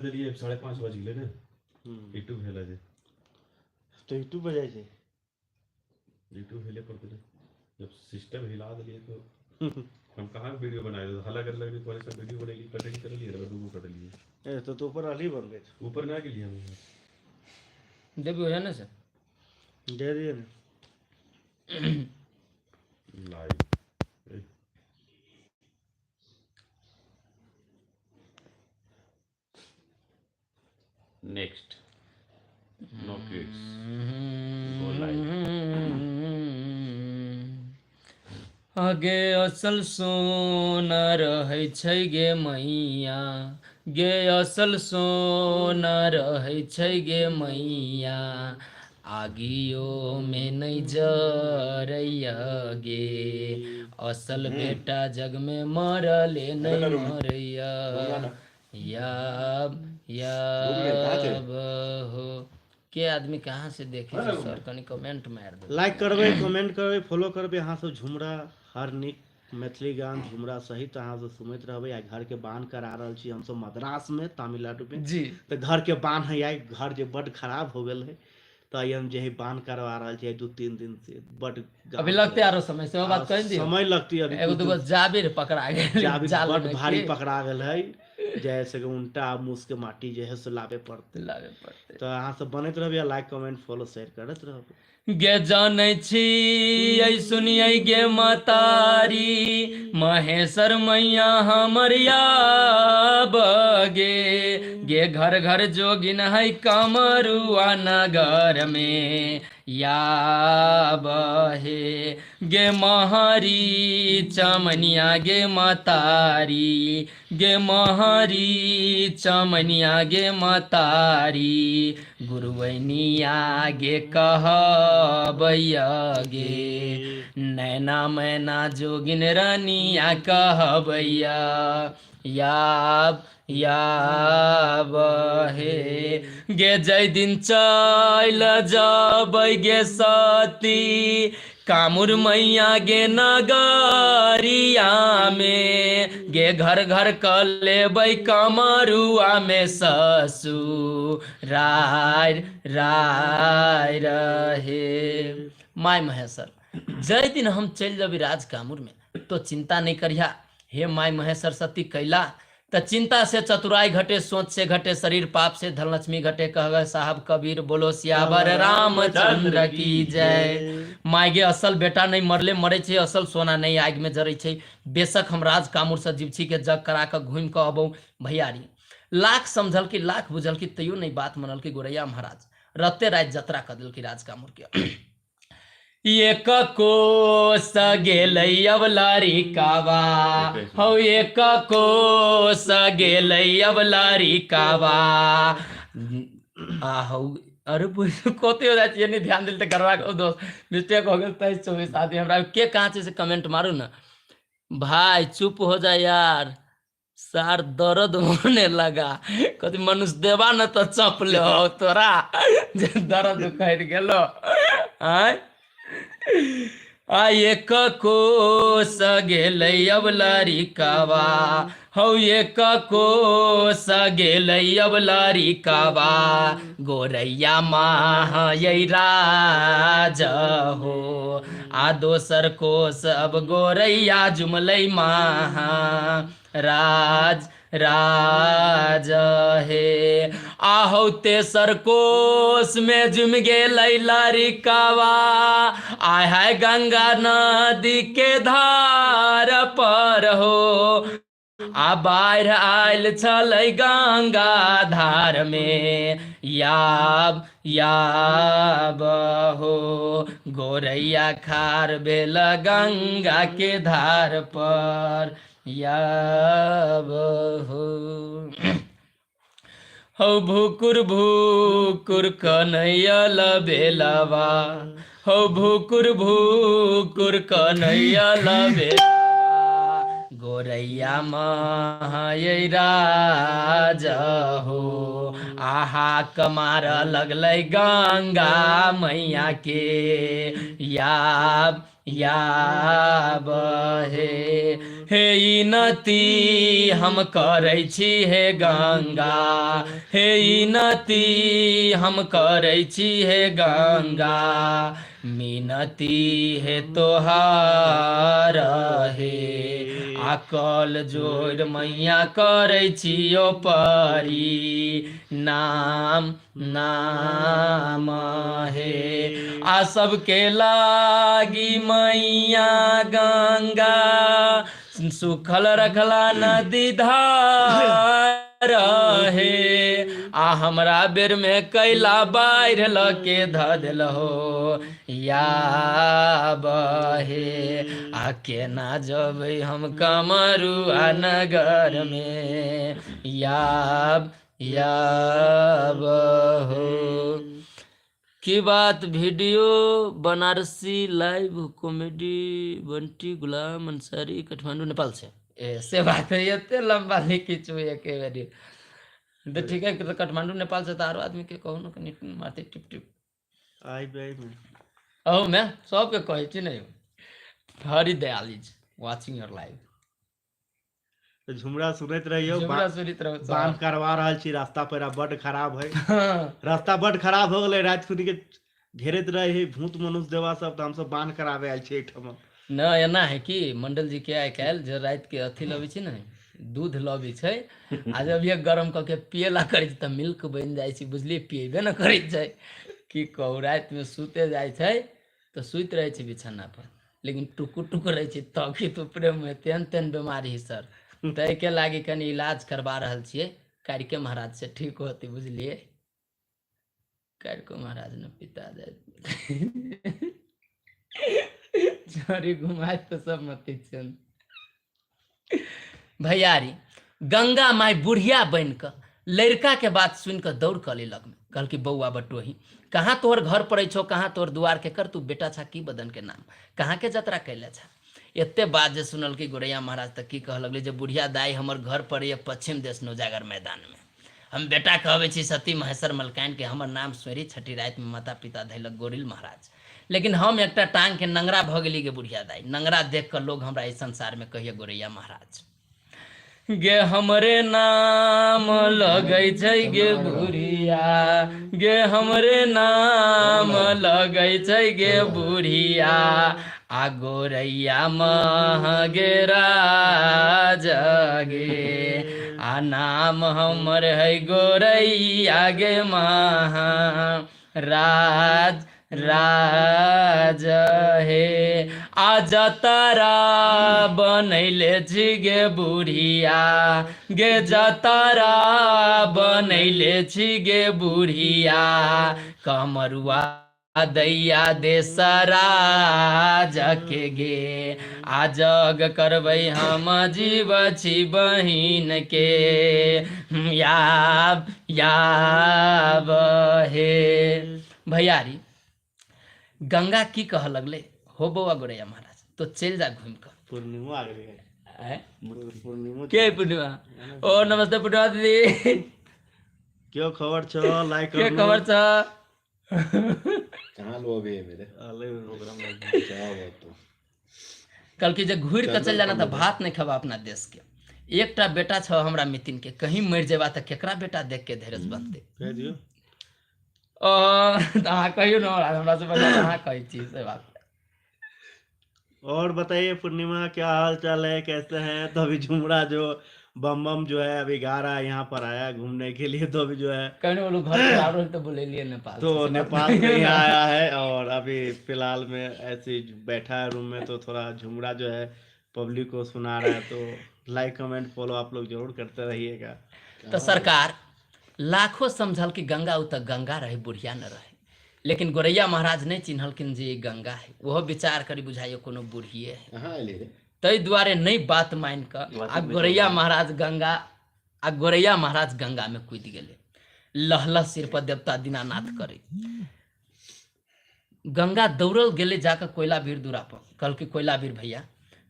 देलियै 5:30 बजि गेलै ने। यूट्यूब हेला जे। तऽ यूट्यूब पर जाइ छै। यूट्यूब हेले पड़तै ने, जब सिस्टम हिला देलियै तो हम कहाँ वीडियो बनाए रहे, हल्ला करे लगली तोरे सब वीडियो बनेली, कटिंग करलियै रहे, दूगो कटलियै। ए तो ऊपर रहली बनबैत। ऊपर ना गेलियै हम। देवी हो जाने से दे दिए ने। Live next no kids go live. अगे असल सोना रहै छै गे मैया, गे असल सोना रहै छै गे मैया, आगियो में नहि जरैया गे, असल बेटा जग में मरले नहि मरैया। याब याब हो के आदमी कहाँ से देखे छै सर, कनि कमेंट मारि दे। लाइक करबै, कमेंट करबै, फॉलो करबै अहाँ सब झुमरा, हर नीक मैथिली गान झुमरा सहित अहाँ सब सुनैत रहबै। आइ घर के बान्ह करा रहल छी हमसब मद्रास में, तमिलनाडु में। जी। तऽ घर के बान्ह है आइ, घर जे बड खराब हो गेल है, तऽ आइ हम जे है बान्ह करवा रहल छी 2-3 दिन से बड अभी लगते आरो समय से बात कहि दियौ। समय लगती अभी। एगो दूगो जाबिर पकड़ा गेल, जाबिर बड भारी पकड़ा गेल है, जैसे कि उल्टा मूस के माटी जे है से लाबे पड़ते। लाबे पड़ते। तऽ अहाँ सब बनैत रहबै, लाइक कमेंट फॉलो शेयर करैत रहबै। गे जानै छी ऐ सुनियै गे मतारी, महेश्वर मैया हमर याब गे, गे घर घर जोगिन है कमरुआ नगर में याब हे, गे महरी चमनिया गे मतारी, गे महरी चमनिया गे मतारी, गुरुवैनिया गे कहबैया गे, नैना मैना जोगिन रनिया कहबैया याब याब हे, गे जय दिन चल जबै गे सती कामुर मैया गे नगरिया में, गे घर घर क लेबै कमरुआ में ससु राय राय रहे। My Maheshwar जय दिन हम चलि जबै राज कामुर में तो चिंता नहीं करिहा, हे my Maheshwar सती कैला त चिंता से चतुराई घटे, सोच से घटे शरीर, पाप से धनलक्ष्मी घटे, कह गए साहब कबीर, बोलो सियावर रामचंद्र की जय। My गे असल बेटा नहीं मरले मरे छै, असल सोना नहीं आगि में जरै छै, बेशक हम राज कामुर से जीव छी के जग करा के घूमि के अबौ भैयारी। लाख समझल की लाख बुझल की तैयो नहीं बात मनल की गोरैया महाराज रते रात जतरा कर दिल की राज कामुर के। एक कोस गेलै अब लड़िकावा, हौ एक कोस गेलै अब लड़िकावा, आ हौ अरे कते हो जाइ छै नहीं ध्यान दिल तऽ गड़बड़ा के दोस्त मिस्टेक हो गेल। 23-24 आदमी हमरा के कहाँ छै से कमेंट मारू ने भाई। चुप हो जा यार सार, दर्द होने लगा, कथी मनुष्य देवा न तऽ चप ले हो तोरा जे दर्द उखड़ि गेलो। आँय आ एक कोस गेलै अब लड़िकावा, हौ एक कोस गेलै अब लड़िकावा, गोरैया माँ राज हो, आ दोसर कोस अब गोरैया जुमलै महा राज राज हे, आहौ तेसर कोस में जुम गेलै लड़िकावा, आय हाय गंगा नदी के धार पर हो, आ बाढ़ि आयल छलै गंगा धार में याब याब हो, गोरैया खार भेल गंगा के धार पर याब हो। हौ भुकुर भुकुर कन्हैया लबेलवा, हौ भुकुर भुकुर कन्हैया लबेलवा, गोरैया महयै राज हो। आहा कमार लगलै गंगा मैया के याब याब हे। हे इनती हम करै छी हे गंगा, हे इनती हम करै छी हे गंगा, मिनती हे तोहार हे। आ कल जोड़ मैया करै छियो परी नाम नाम हे। आ सबके लागी मैया गंगा सुखल रखला नदी धार हे। आ हमरा बेर में कैला बाढ़ि लऽ के धऽ देलहो या बहे। आ केना जबै हम कमरुआ नगर में याब याब हो। की बात video Banarasi live comedy Bunty Ghulam Ansari Kathmandu Nepal से। ए से बात है, एते लंबा लिखी छु एके बेरी। तो ठीक है, तो काठमांडू नेपाल से तो आरो आदमी के कहू न कनी मारते टिप टिप। आई बे में अहू में सबके कहै छी ने। Hari Dayal is watching your live. तऽ झुमरा सुनैत रहियौ। झुमरा सुनैत रहू। बांध करवा रहल छी, रास्ता पेरा बड खराब है, रास्ता बड खराब हो गेलै। राति खुनी के घेरैत रहे है भूत मनुष्य देवा सब, तऽ हमसब बांध कराबे आयल छी एहिठाम। न एना है कि मंडल जी के आइ काल्हि जे राति के अथी लबै छै ने, दूध लबै छै, आ जब ये गरम कऽ के पियला करै छै तऽ मिल्क बनि जाइ छै, बुझलियै? पियबे ने करै छै। की कहू, रातिमे सुते जाइ छै तऽ सुति रहै छै बिछौना पर, लेकिन टुकुर टुकुर रहै छै तकित ऊपरे में। तेहन तेहन बीमारी है सर, ताहिके लागि कनि इलाज करबा रहल छियै। कारिके महाराज से ठीक होतै, बुझलियै? कारिको महाराज ने पिता जाय झड़ी घुमाय तऽ सब मत छै। भैयारी गंगा माय बुढ़िया बनि कऽ लड़का के बात सुनि कऽ दौड़ कऽ अयलै लगमे, कहलकै बौआ बटोही, कहाँ तोहर घर पड़ै छौ, कहाँ तोहर दुआर, के कर तू बेटा छा, की बदन के नाम, कहाँ के जतरा कैले छा? एते बात जे सुनलकै गोरैया महाराज तऽ की कहऽ लगलै जे बुढ़िया दाइ, हमर घर पड़ैए पश्चिम देश नौजागर मैदानमे, हम बेटा कहबै छी सती महेश्वर मलकाइन के, हमर नाम सोरी छठी रातिमे माता पिता धैलक गोरिल महाराज, लेकिन हम एकटा टांग के नंगरा भऽ गेली गे बुढ़िया दाइ, नंगरा देख कऽ लोग हमरा एहि संसारमे कहिए गोरैया महाराज गे, हमरे नाम लगै छै गे बुढ़िया गे, हमरे नाम लगै छै गे बुढ़िया, आ गोरैया महगे राज गे, आ नाम हमर है गोरैया गे महा राज राज हे। आ जतरा बनैले छी गे बुढ़िया गे, जतरा बनैले छी गे बुढ़िया, कमरुआ दैया देसराज के गे, आ जग करबै हम जीव छी बहिन के याब याब हे। भैयारी गंगा की कह लगले, हो बौआ गोरैया महाराज, तो चलि जा घूमि कऽ। पूर्णिमो आ गेलै। आँय? पूर्णिमो। के पूर्णिमा? ओ नमस्ते पूर्णिमा दीदी। क्यों खबर छो? लाइक के खबर छ? कहाँ लो अभी है मेरे प्रोग्राम क्या बात तो कहलकै जे घुरि कऽ चलि जाना तऽ भात नहि खेबा अपना देश के, एकटा बेटा छौ हमरा मितिन के, कहीं मरि जेबा तऽ केकरा बेटा देख के धैर्य बनतै? कहि दियौ। ओ तऽ अहाँ कहियौ ने, हमरा हमरा से बढ़िआँ तऽ अहाँ कहै छी से बात। और बताइए पूर्णिमा, क्या हाल चाल है, कैसे हैं? तो अभी झुमरा जो बम बम जो है अभी गा रहा है, यहाँ पर आया है घूमने के लिए, तो अभी जो है कहने बोलू घर पर आरो तऽ बोलेलियै नेपाल तो से, से बात। नेपाल से यहाँ आया है और अभी फिलहाल में ऐसे ही बैठा है रूम में, तो थोड़ा झुमरा जो है पब्लिक को सुना रहा है, तो लाइक कमेंट फॉलो आप लोग जरूर करते रहिएगा। तऽ सरकार लाखों समझल कि गंगा ओ तऽ गंगा रहे, बुढ़िया न रहे, लेकिन गोरैया महाराज नहि चिन्हलखिन जे ई गंगा है। ओहो विचार करी बुझाइयो कोनो बुढ़िए है। कहाँ अयली रे? ताहि दुआरे नहि बात मानि कऽ आ गोरैया महाराज गंगा आ गोरैया महाराज गंगा में कूदि गेलै। लहलह सिर पर देवता दीनानाथ करै गंगा दौड़ल गेलै जाकऽ कोयला भीड़ दूरा पर, कहलकै कोयला भीड़ भैया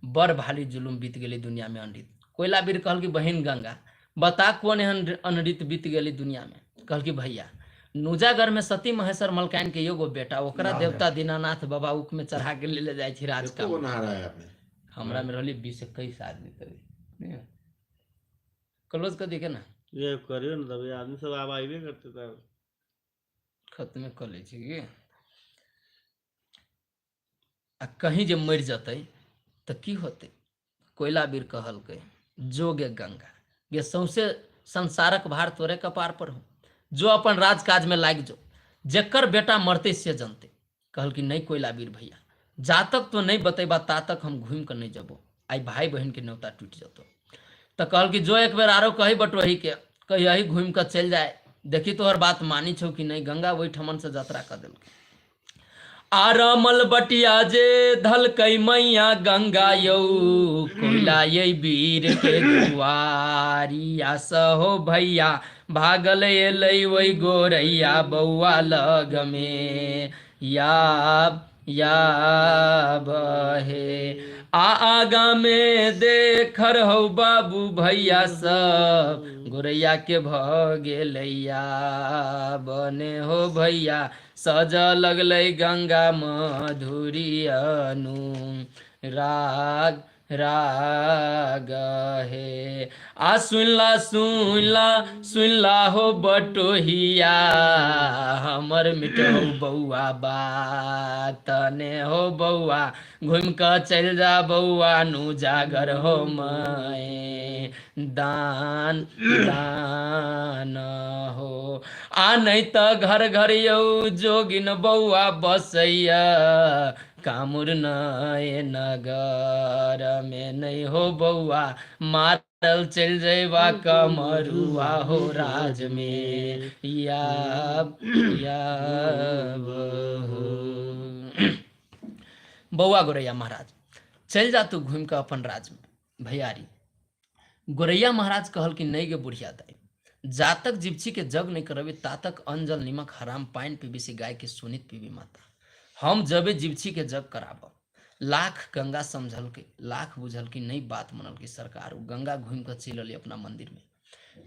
बड़ भारी जुलुम बीत गेलै दुनियामे अनरित। कोयला वीर कहल कि बहिन गंगा बता कोन एहन अनरित बीत गेलै दुनियामे। कहल कि भैया नूजागर में सती महेश्वर मलकाइन के एगो बेटा ओकरा देवता दीनानाथ बाबा उख में चढ़ा के ले जाइ छी राज देखो का। नहा रहा है आपने। हमरा में रहली 20-21 आदमी तभी क्लोज कर देखे ना। ये करियो ना तभी आदमी सब आब आइबे करते तब। खत्मे कर लै छी की आ कहीं जे मरि जतै तऽ की होतै। कोयला वीर कहलकै जोगे गंगा गे सौंसे संसारक भार तोरे कपार पर हो, जो अपन राजकाज में लागि जो, जकर बेटा मरतै से जनतै। कहल कि नहीं कोयला वीर भैया जा तक तो नहीं बतेबा ता तक हम घूमि कऽ नहीं जबो, आइ भाई बहिन के न्योता टूटि जतो। तऽ कहल कि जो एक बेर आरो कही बटोही के कही यही घूमि कऽ चलि जाए, देखी तोहर बात मानी छौ कि नहीं। गंगा ओहिठमन से यात्रा कऽ देलकै। आरमल बटिया जे धलकै मैया गंगा यौ कोयला ये वीर के दुआरिया सहो भैया भागल एलै ओहि गोरैया बौआ लग में या या बहे आ आगा में देखर हौ बाबू भैया सब गोरैया के भ गेलैया बने हो भैया सज लगलै गंगा मधुरी अनु राग राग हे। आ सुनला सुनला सुनला हो बटोहिया हमर मिटौ बौआ बात ने हो बौआ घुमि कऽ चलि जा बौआ नु जागर हो मैं दान दान हो। आ नहीं तऽ घर घर यौ जोगिन बौआ बसैया कामुर नय नगर में नहीं हो बौआ मारल चलि जैबा कमरुआ हो राज में या या हो। बौआ गोरैया महाराज चलि जा तू घूमि कऽ अपन राज में। भैयारी गोरैया महाराज कहल कि नहीं गे बुढ़िया दाई, जा तक जीवछी के जग नहीं करबे ता तक अन्न निमक हराम पानि पीबी से गाय के सोनित पीबी माता। हम जबे जीवछी के जग कराबब। लाख गंगा समझलकै लाख बुझलकै नहीं बात मनलकै सरकार। ओ गंगा घूमि कऽ चलि एलै अपना मंदिर में।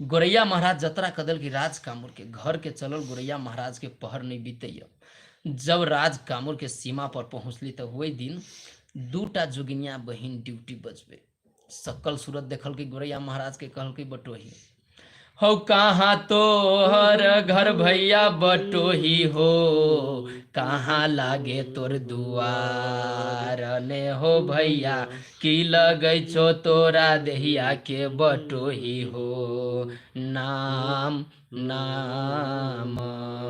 गोरैया महाराज जतरा कऽ देलकै राज कामुर के घर के चलल गोरैया महाराज के पहर नहीं बीतैया। जब राज कामुर के सीमा पर पहुँचली तऽ ओहि दिन दूटा जोगिनिया बहिन ड्यूटी बजबे सकल सूरत देखलकै गोरैया महाराज के कहलकै बटोही हौ कहाँ तोहर घर भैया बटोही हो कहाँ लागे तोर दुआर ने हो भैया की लगै छौ तोरा देहिया के बटोही हो नाम नाम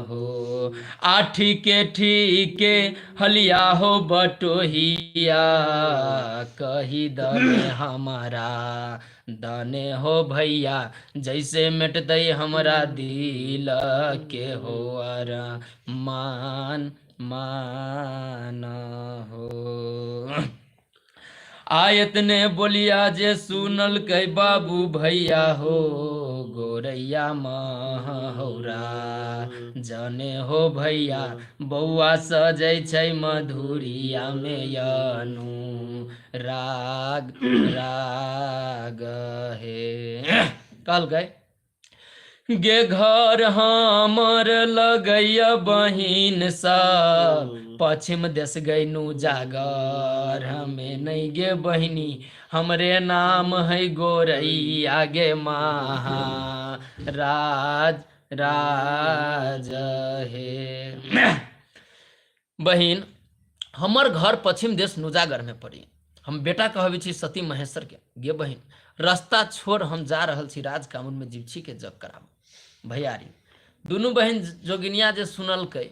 हो। आ ठीके ठीके हलिया हो बटोहिया कही दने हमारा दने हो भैया जैसे मिटतै हमरा दिल के हो अर मान मान हो। आयतने बोलिया जे सुनलकै बाबू भैया हो गोरैया महौरा जने हो भैया बौआ सजै छै मधुरिया में अनु राग राग हे। कहलकै गे घर हमर लगैया बहिन सब पश्चिम देश गैनु जागर हमें नहीं गे बहिनी हमरे नाम है गोरैया गे महा राज राज हे। बहिन हमर घर पश्चिम देश नुजागर में पड़ी, हम बेटा कहबै छी सती महेश्वर के गे बहिन रास्ता छोड़ हम जा रहल छी राज कामुन में जीवछी के जग कराब। भैयारी दुनू बहिन जोगिनिया जे सुनलकै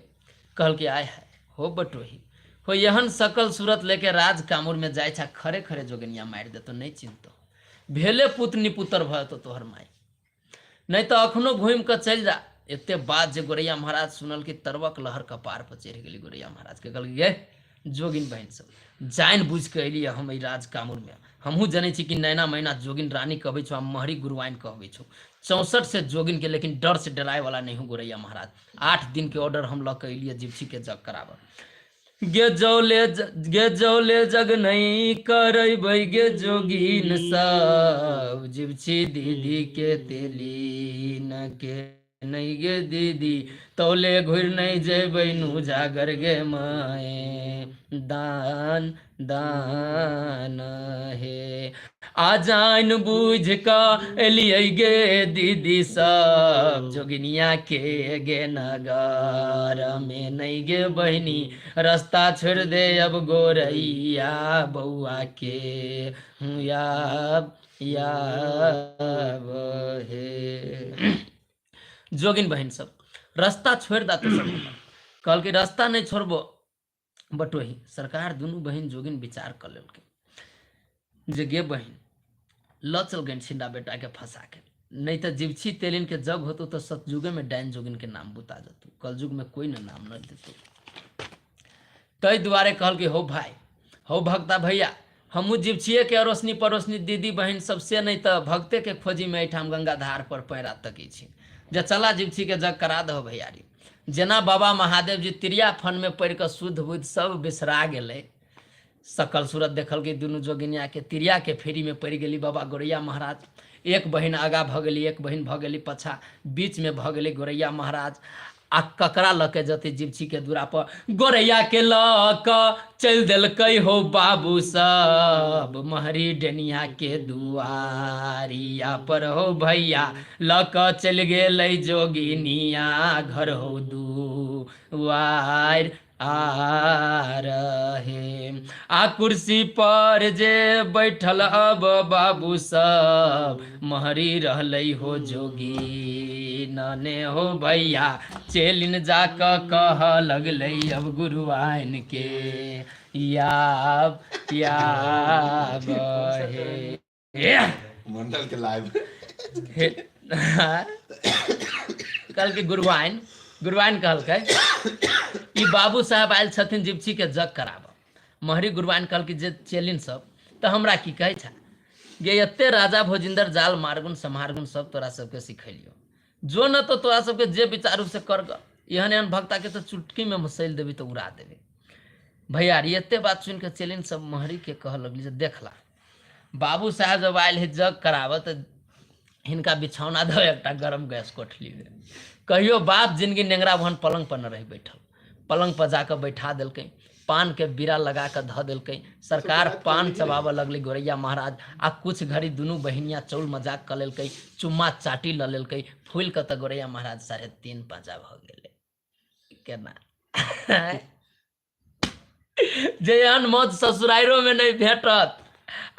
कहलकै आय है हो बटोही हो एहन सकल सूरत लेके राज कामुर में जाइ छा खरे खरे जोगिनिया मारि देतो नहीं चिन्हतो भेले पुत निपुतर भऽ जेतौ तोहर माय नहीं तऽ अखनो घूमि कऽ चलि जा। एते बात जे गोरैया महाराज सुनलकै तरवक लहर कपार पर चढ़ि गेली गोरैया महाराज के कहलकै गे जोगिन बहिन सब जानि बुझि कऽ एलियै हम एहि राज कामुर में, हमहूँ जनै छी कि नैना मैना जोगिन रानी कहबै छौ आ महरी गुरुआइन कहबै छौ 64 से जोगिन के, लेकिन डर से डराए वाला नहीं हूँ गोरैया महाराज। 8 दिन के ऑर्डर हम लऽ कऽ एलियै जीवछी के जग कराबऽ। गे जौले गे जौले जग नहीं करैबै गे जोगिन सब, जीवछी दीदी के तेली न के नहीं गे दीदी, तौले घुरि नहीं जेबै नु जागर गे माए, दान दान हे। आ जान बुझ कऽ एलियै गे दीदी सब, जोगिनिया के गे नगर में नहीं गे बहिनी, रास्ता छोड़ दे अब गोरैया बौआ के याब याब हे। जोगिन बहिन सब रास्ता छोड़ि दा तो सब कहलकै रास्ता नहि छोड़बो बटोही। सरकार दुनू बहिन जोगिन विचार कऽ लेलकै जे गे बहिन लऽ चल गइन छिंडा बेटा के फंसा के, नहीं तो जीवछी तेलिन के जग होतो तो सतयुगे में डाइन जोगिन के नाम बुता जतौ, कलयुग में कोई न नाम न देतो। ताहि दुआरे कहलकै हो भाई, हो भक्ता भैया, हमहूँ जीवछिए के अड़ोसनी पड़ोसनी दीदी बहिन सबसे नहीं तऽ भक्ते के खोजी में एहिठाम गंगाधार पर पैरा तकै छी, जे चला जीवछी के जग करा दहो भैयारी। जेना बाबा महादेव जी तिरिया फन में पड़ि कऽ शुद्ध बुद्धि सब बिसरा गेलै, सकल सूरत देखलकै दुनू जोगिनिया के, तिरिया के फेरी में पड़ि गेली बाबा गोरैया महाराज। एक बहिन आगा भऽ गेली, एक बहिन भऽ गेली पछा, बीच में भऽ गेलै गोरैया महाराज। आ ककरा लऽ के जतै जीवछी के दूरा पर, गोरैया के लऽ कऽ चलि देलकै हो बाबू सब महरी डेनिया के दुआरिया पर हो भैया, लऽ कऽ चलि गेलै जोगिनिया घर हो दुआर आ रहे। आ कुर्सी पर जे बैठल अब बाबू सब महरी रहलै हो जोगी नने हो भैया, चेलिन जाकऽ कह लगलै अब गुरुआइन के याब याब हे। मंडल के लाइव हे कहलकै गुरुआइन, गुरुआइन कहलकै ई बाबू साहेब आयल छथिन जीवछी के जग कराबऽ। महरी गुरुआइन कहलकै जे चेलिन सब तऽ हमरा की कहै छै गे, एते राजा भोजिन्दर जाल मारगुन सम्हारगुन सब तोरा सबके सिखेलियो, जो न तो तोरा सबके जे विचारू से कर ग, एहन एहन भक्ता के तऽ चुटकी में मसैल देबी तऽ उड़ा देबी। भैयारी एते बात सुनि कऽ चेलिन सब महरी के कहऽ लगली जे देखला बाबू साहेब जब आयल है जग कराबऽ तऽ हिनका बिछौना दऽ एकटा गरम गैस कोठलीमे। कहियो बाप जिनगी नेंगरा भवन पलंग पर न रही बैठल, पलंग पर जाकऽ बैठा देलकै, पान के बीड़ा लगा कऽ धऽ देलकै। सरकार पान चबाबऽ लगलै गोरैया महाराज, आ कुछ घड़ी दुनू बहिनिया चौल मजाक कऽ लेलकै, चुम्मा चाटी लऽ लेलकै, फूलि कऽ तऽ गोरैया महाराज 3.5 पाँचा भऽ गेलै। केना जे एहन मौज ससुराइरो में नहीं भेटत।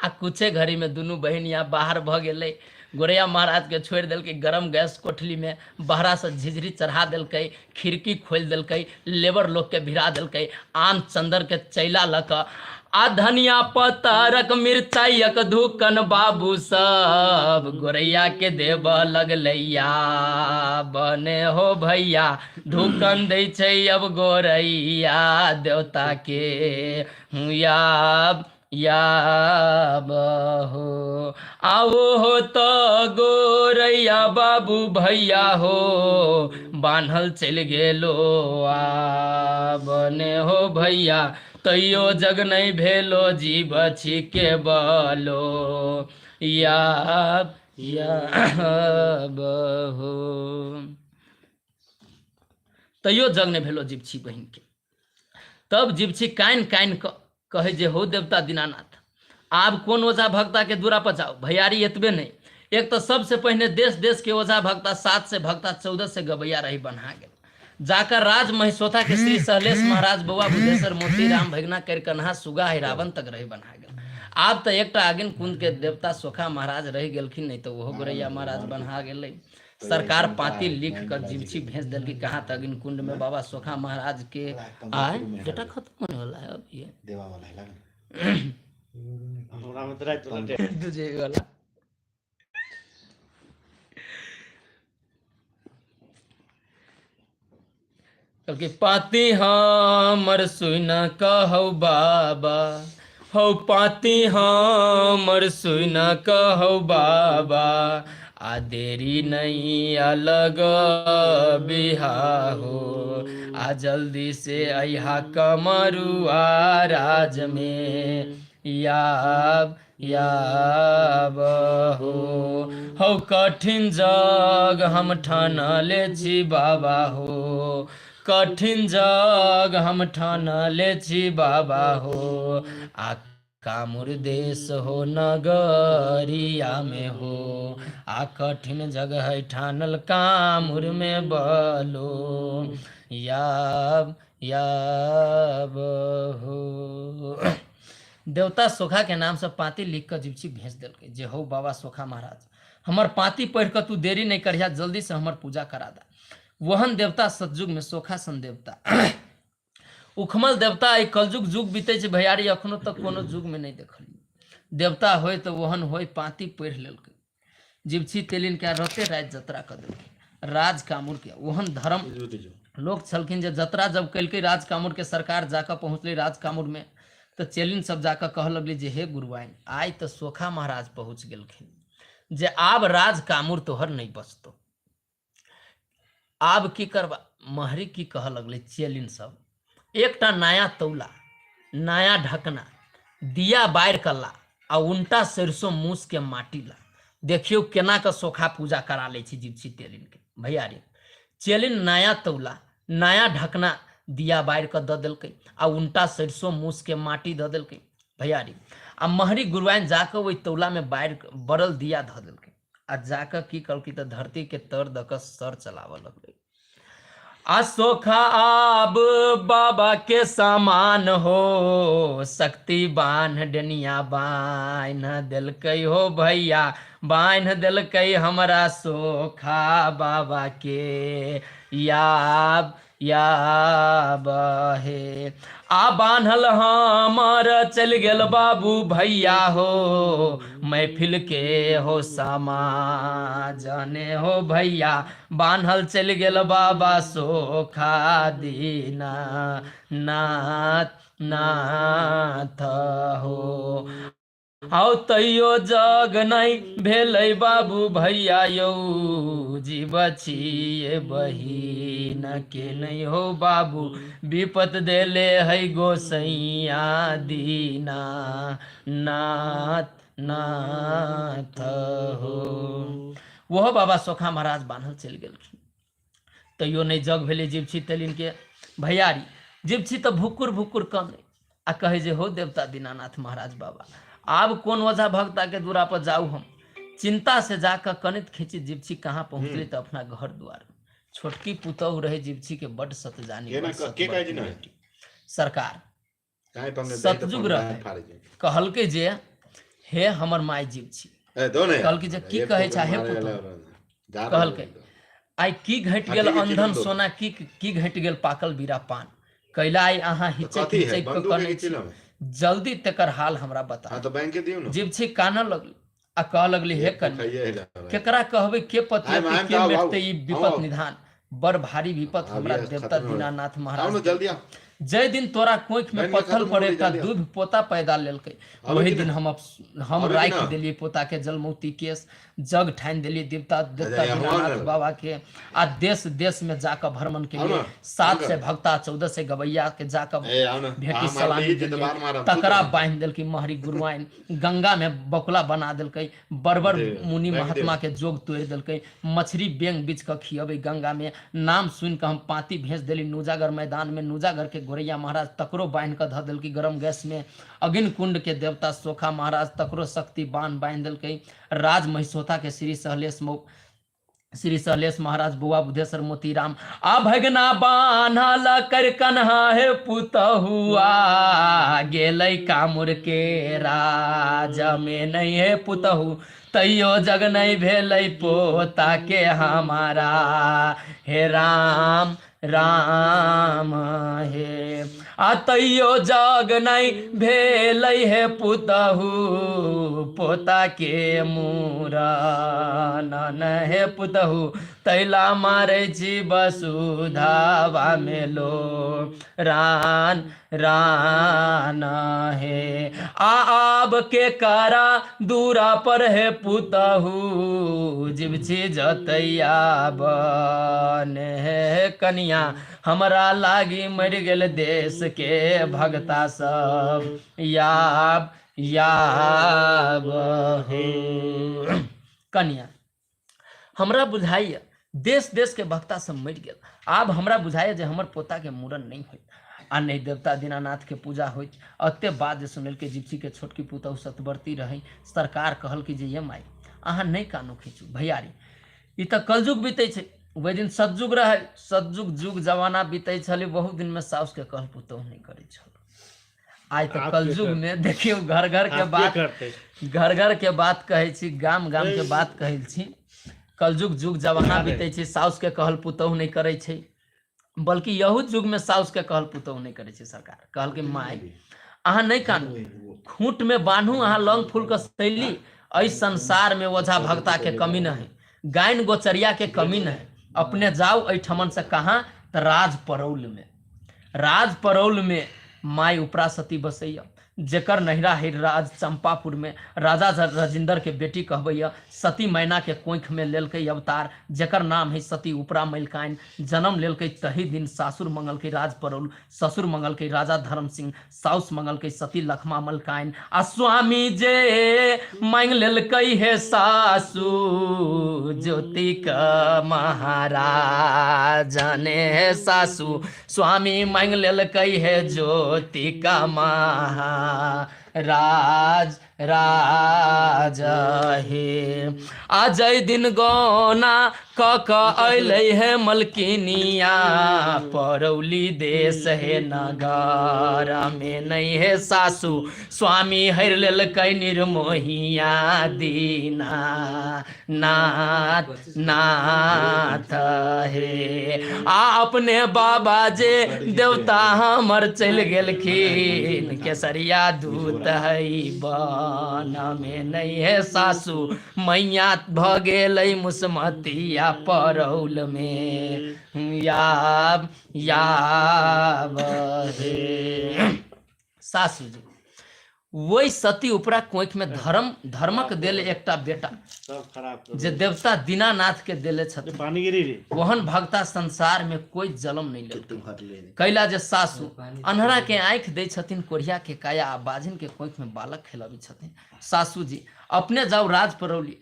आ कुछे घड़ी में दुनू बहिनिया बाहर भऽ गेलै, गोरैया महाराज के छोड़ि देलकै गरम गैस कोठली में, बहरा से झिझरी चढ़ा देलकै, खिड़की खोलि देलकै, लेबर लोग के भिड़ा देलकै, आम चंदर के चैला लऽ कऽ आ धनिया पत्तरक मिरचाइयक धुकन बाबू सब गोरैया के देबऽ लगलैया, बने हो भैया धुकन दै छै अब गोरैया देवता के याब याब हो। आओ हो तो गोरैया बाबू भैया हो बान्हल चलि गेलो आ बने हो भैया, तैयो जग नहीं भेलो जीव छी के बलो याब याब हो। तैयो जग नहीं भेलो जीवछी बहिन के। तब जीवछी कानि कानि कऽ कहै जे हो देवता दीनानाथ, आब कोन ओझा भक्ता के दूरा पर जाओ। भैयारी एतबे नहीं, एक तो सबसे पहिने देश देश के ओझा भक्ता 7 से भक्ता 14 से गबैया रही बन्हा गेल। जाकर राज महिसोथा के श्री सहलेश महाराज बौआ बुधेश्वर मोती राम भगना कर कन्हा सुगा हिरावन तक रही बन्हा गेल। आब तो एकटा अगिन कुंद के देवता सोखा महाराज रहि गेलखिन, नहीं तो ओहो गोरैया महाराज बन्हा गेलै। सरकार पाती लिख कर जीवछी भेज देलकी कहाँ तक अगिन कुंड में बाबा सोखा महाराज के आय डेटा खत्म होने वाला है अब ये देवा वाला है ना। हमरा में तो रात वाला दूजे वाला। कहलकै पाती हमर सुन कहौ बाबा, हौ पाती हमर सुन कहौ बाबा, आ देरी नहीं अलग बिहा हो। आ जल्दी से अइहा कमरुआ राज में याब याब हो। हौ कठिन जग हम ठानले छी बाबा हो, कठिन जग हम ठानले छी बाबा हो, आ कामुर देश हो नगरिया में हो, आ कठिन जग है ठानल कामुर में बलो याब याब हो। देवता सोखा के नाम से पाती लिख कऽ जीवछी भेज देलकै जे हौ बाबा सोखा महाराज, हमर पाती पढ़ि कऽ तू देरी नहि करिहा, जल्दी से हमर पूजा करा दा। वहन देवता सतयुग में सोखा सन देवता उखमल देवता एहि कलयुग जुग बीतै छै भैयारी, अखनो तक कोनो युग में नहि देखलियै देवता होय तऽ ओहन होय। पाती पढ़ि लेलकै जीवछी तेलिन के रते राति जतरा कऽ देलकै राज कामुर के। ओहन धर्म लोक छलखिन जे जतरा जब केलकै राज कामुर के, सरकार जाकऽ पहुँचलै राज कामुर में तऽ चेलिन सब जाकऽ कहऽ लगलै जे हे गुरुआइन, आइ तऽ सोखा महाराज पहुँच गेलखिन जे आब राज कामुर तोहर नहि बचतौ, आब की करबा। महरी की कहऽ लगलै चेलिन सब, एकटा नया तौला नया ढकना दिया बारि कऽ ला आ उनटा सरिसो मूस के माटी ला, देखियौ केना कऽ सोखा पूजा करा लै छै जीवछी तेलिन के। भैयारी चेलिन नया तौला नया ढकना दिया बारि कऽ दऽ देलकै आ उनटा सरिसो मूस के माटी दऽ देलकै भैयारी। आ महरी गुरुआइन जाकऽ ओहि तौला में बारि बरल दिया धऽ देलकै आ जाकऽ की कहलकै तऽ धरती के तर दऽ कऽ सर चलाबऽ लगलै। आ सोखा आब बाबा के सामान हो, शक्ति बान्ह डनिया बान्ह देलकै हो भैया, बान्ह देलकै हमरा सोखा बाबा के याब याब हे। आ बान्हल हमर चलि गेल बाबू भैया हो, महफिल के हो समा जाने हो भैया, बान्हल चलि गेल बाबा सोखा दीना नाथ नाथ हो। आउ तैयो जग नहि भेलै बाबू भैया यौ, जीव छियै बहिन के नहि हो बाबू, विपत देले है गोसैया दीना नाथ नाथ हो। ओहो बाबा सोखा महाराज बान्हल चलि गेलखिन, तैयो नहि जग भेलै जीवछी तेलिन के भैयारी। जीवछी तऽ भुक्कुर भुक्कुर कनै आ कहै जे हो देवता दीनानाथ महाराज बाबा, आब कोन ओझा भगता के दूरा पर जाउ हम। चिंता से जाकऽ कनैत खींची जीवछी कहाँ पहुँचलै तऽ अपना घर दुआर। छोटकी पुतहु रहै जीवछी के बड्ड सतजानी, के ना बड्ड के कहै छै सतबरती ना? बेटी। सरकार काहे पंगे सतयुग रहै। कहलकै जे हे हमर माय जीवछी, ए दो ने कहलकै जे की कहै छा हे पुतहु? कहलकै आइ की घटि गेल ठीक है, अंधन चिलम दो। सोना, की की घटि गेल पाकल बीरा पान, कैला आइ अहाँ हिचक कथी है हिचक कऽ बंदूक है कनै कि छी, चिलम है? जल्दी तकर हाल हमरा बता। हाँ तो बैंक के दियो ना। जीवछी कानऽ लगली आ कहऽ लगली हे एक कन्या, खाइए हिला रहा है। केकरा कहबै, के पतियतै, आइम, आइम के तऽ आउ, मेटतै आउ। ई आउ, विपत आउ। निधान, बड़ भारी विपत आब हमरा ये देवता खत्म हो गया। दीनानाथ आओ महाराज ना जल्दी आओ। जय दिन तोरा कोख में बैंक में पत्थर खत्म हो पर गई, एकटा जल्दी आओ। दूध पोता पैदा लेलकै, आबै वही कि दिन ना? हम आबै कि राखि ना? देलियै पोता के जलमौती केश, जग ठानि देलियै देवता देवता यहाँ दीनानाथ ना। बाबा के। आ देश देश में जाकऽ भ्रमण आओ केलियै, ना, 7 हुनकर। से भक्ता 14 से गवैया के जाकऽ ए आओ ना। भेटी अहाँ मारले सलामी ही छी तऽ देलियै, बार मारब। तकरा बान्हि देलकै महरी गुरुआइन, गंगा में बकुला बना देलकै, बड़बड़ दे, मुनि बैंक महात्मा दे। के जोग तोड़ि देलकै, मछरी बेंग बीछ कऽ खियबै गंगा में, नाम सुनि कऽ हम पाँती भेज देली नूजागर मैदान में, नूजागर के गोरैया महाराज तकरो बान्हि कऽ धऽ देलकै गरम गैस में, अग्नि कुंड के देवता सोखा महाराज तकरो शक्ति बान्ह बान्हि देलकै, राज महिसोथा के श्री सहलेश मौ श्री सहलेश महाराज बुआ बुधेश्वर मोतीराम आ भगना बान्हल कर कन्हा हे पुतहुआ गेलै कामुर के राज में नहीं हे पुतहु, तैयो जग नहीं भेलै पोता के हमारा हे राम राम हे। आ तैयो जग नहीं भेलै हे पुतहु पोता के मूरन हे पुतहु, तैला मारै छी वसुधावा में लो रान रान हे। आ आब के करा दूरा पर हे पुतहु जीवछी जतैया बन हे कनिया हमरा लागी मरि गेल देश के भगता सब याब याब हे। कनिया हमरा बुझाइए देश देश के भक्ता सब मरि गेल। आब हमरा बुझाइए जे हमर पोता के मूड़न नहि होइत आ नहि देवता दीनानाथ के पूजा होइत। अते बात जे सुनलकै जीवछी के छोटकी पुतहु सतवर्ती रहै। सरकार कहलकै जे ये माय अहाँ नहि कानू खींचू भैयारी, ई तऽ कलयुग बीतै छै। ओहि दिन सतयुग रहै, सतयुग जुग जमाना बीतै छलै। बहुत दिनमे साउसके कहल पुतहु नहि करै छल। आइ तऽ आब के कलयुग मे देखियौ घर घर के आब के बात, करतै? घर घर के बात कहै छी, गाम गाम के बात कहै छी। कलयुग जुग जमाना बीतै छै, साउस के कहल पुतहु नहि करै छै, बल्कि यहू युग में साउस के कहल पुतहु नहि करै छै। सरकार कहलकै माय अहाँ नहि कानू, खूंट में बान्हू अहाँ लौंग फूल के शैली। एहि संसार में ओझा भगता के कमी नहीं, गायन गोचरिया के कमी नहीं। अपने जाओ एहिठमन से कहाँ तऽ राज परौल में, राज परौल में माय उपरा सती बसैया, जेकर नहिरा है राज चंपापुर में। राजा राजेंद्र के बेटी कहबैया, सती मैना के कोंख में लेलकै अवतार, जेकर नाम है सती उपरा मलिकाइन। जन्म लेलकै तही दिन सासुर मंगलकै राज परौल, ससुर मंगलकै राजा धर्म सिंह, साउस मंगलकै सती लखमा मलकाइन। आ स्वामी जे मांग लेलकै हे सासू ज्योति का महाराज ने, सासू स्वामी मांग लेलकै हे ज्योति का महाराज राज हे। आ जय दिन गौना क क अयलै हे मलकिनिया परौली देश हे नगर में नहीं हे सासू स्वामी हरि लेलकै निर्मोहिया दीना नाथ नाथ हे। आ अपने बाबा जे देवता हमर चलि गेलखिन केसरिया दूत है बन में नहीं हे सासू मैया भऽ गेलै मुसमतिया परौल में याब याब हे। सासू जी वही सती उपरा कोख में धर्म धर्मक देल एकटा बेटा सब खराब कर जे देवता दीनानाथ के देले छथिन, पानी गिरी रे। ओहन भक्ता संसार में कोई जलम नहीं लेलकै। कैला जे सासू अन्हरा के आँखि दै छथिन, कोढ़िया के काया आ बाझिन के कोख में बालक खेलबै छथिन। सासू जी अपने जाउ राज परौली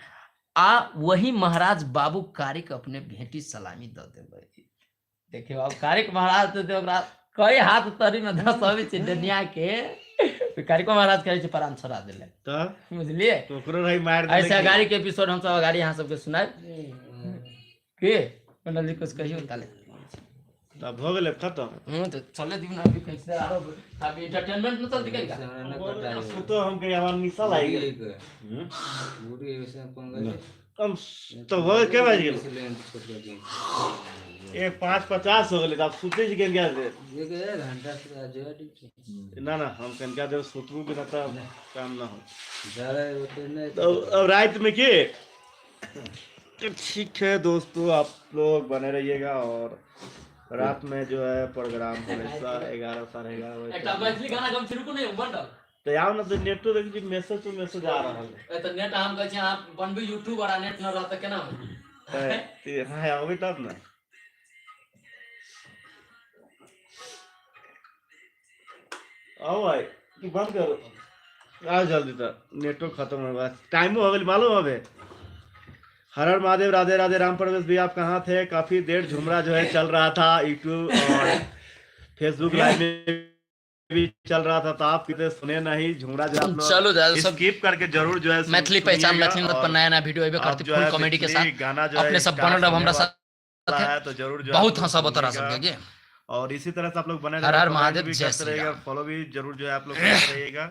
आ वही महाराज बाबू कारिक अपने भेटी सलामी दऽ देबै। देखियौ आब कारिक महाराज तऽ ओकरा कई हाथ तरी में धसबै छै डनिया के। कारिको महाराज कहै छै प्राण छोड़ा देले तऽ बुझलिए। तो ओकरो रही मार देले ऐसे की? अगाड़ी के एपिसोड हम सब अगाड़ी अहाँ सबके सुनाएब के मंडल जी कुछ कहियो ताले। तब हो गेलै खत्म। हम्म, तो चले दियो ना अभी कैसे आरो अभी एंटरटेनमेंट न चलती कहीं का। सुतो हम के हमार निशा लागि गेल। कम तो हो के बाजि गेल 5:50 हो गेलै। तब सुते छी कनिका देर। ना ना हम कनिका देर सुतबू के ना तब काम ना हो। तो अब रात में के तो ठीक है दोस्तों, आप लोग बने रहिएगा और रात में जो है प्रोग्राम हमेशा 11 11:30 बजे। एकटा मैथिली गाना गम शुरू नहि मंडल। तो आओ ना तो नेटो देख जी मैसेज तो मैसेज आ रहा है। ए तऽ नेट हम कहै छी अहाँ बनबी यूट्यूबर आ नेट न रहत तऽ केना होई? तो हाँ अभी तब ना आओ भाई तू बंद करो आओ जल्दी तो नेटो खत्म हो गया, टाइमो हो गया मालूम हवे। हर हर महादेव, राधे राधे। राम परवेश भी आप कहाँ थे? काफी देर झुमरा जो है चल रहा था, यूट्यूब और फेसबुक लाइव में भी चल रहा था, तो आप कितने सुने नहीं झुमरा जो आप लोग चलो दादा सब स्किप करके जरूर जो है मैथिली पहचान सुनिएगा मैथिली मत पर और नया नया वीडियो अबे आप करती जो फुल है कॉमेडी के मैथिली साथ गाना जो है अपने सब स्टार्ट बनल रहो होने हमरा वाला साथ है तो जरूर जो है बहुत आप लोग हंसब तोरा सुनिएगा। सबके गे। और इसी तरह से आप लोग बने हर हर रहिएगा, कमेंट महादेव, भी जय करते श्री रहिएगा, राम। फॉलो भी जरूर जो है आप लोग करते रहिएगा।